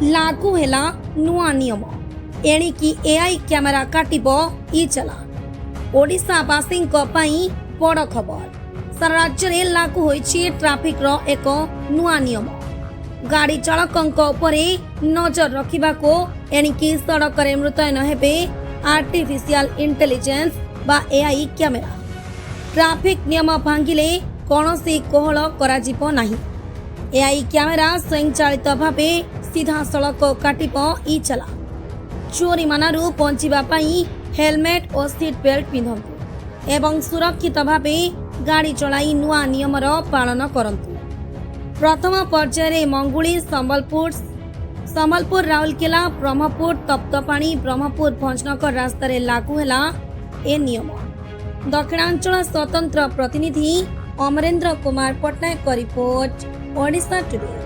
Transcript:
ଲାଗୁ ହେଲା ନୂଆ ନିୟମ। ଏଣିକି ଏଆଇ କ୍ୟାମେରା କାଟିବ ଇ ଚାଲାଣ। ଓଡ଼ିଶାବାସୀଙ୍କ ପାଇଁ ବଡ଼ ଖବର। ସାରା ରାଜ୍ୟରେ ଲାଗୁ ହୋଇଛି ଟ୍ରାଫିକର ଏକ ନୂଆ ନିୟମ। ଗାଡ଼ି ଚାଳକଙ୍କ ଉପରେ ନଜର ରଖିବାକୁ ଏଣିକି ସଡ଼କରେ ମୁତୟନ ହେବେ ଆର୍ଟିଫିସିଆଲ ଇଣ୍ଟେଲିଜେନ୍ସ ବା ଏଆଇ କ୍ୟାମେରା। ଟ୍ରାଫିକ ନିୟମ ଭାଙ୍ଗିଲେ କୌଣସି କୋହଳ କରାଯିବ ନାହିଁ। ଏଆଇ କ୍ୟାମେରା ସ୍ୱୟଂଚାଳିତ ଭାବେ ସିଧାସଳଖ କାଟିବ ଇ ଚାଲାଣ। ଜୋରିମାନାରୁ ବଞ୍ଚିବା ପାଇଁ ହେଲମେଟ୍ ଓ ସିଟ୍ ବେଲ୍ଟ ପିନ୍ଧନ୍ତୁ ଏବଂ ସୁରକ୍ଷିତ ଭାବେ ଗାଡ଼ି ଚଳାଇ ନୂଆ ନିୟମର ପାଳନ କରନ୍ତୁ। ପ୍ରଥମ ପର୍ଯ୍ୟାୟରେ ମଙ୍ଗୁଳି, ସମ୍ବଲପୁର, ସମ୍ବଲପୁର ରାଉରକେଲା, ବ୍ରହ୍ମପୁର ତପ୍ତପାଣି, ବ୍ରହ୍ମପୁର ଭଞ୍ଜନଗର ରାସ୍ତାରେ ଲାଗୁ ହେଲା ଏ ନିୟମ। ଦକ୍ଷିଣାଞ୍ଚଳ ସ୍ୱତନ୍ତ୍ର ପ୍ରତିନିଧି ଅମରେନ୍ଦ୍ର କୁମାର ପଟ୍ଟନାୟକଙ୍କ ରିପୋର୍ଟ, ଓଡ଼ିଶା ଟୁଡେ।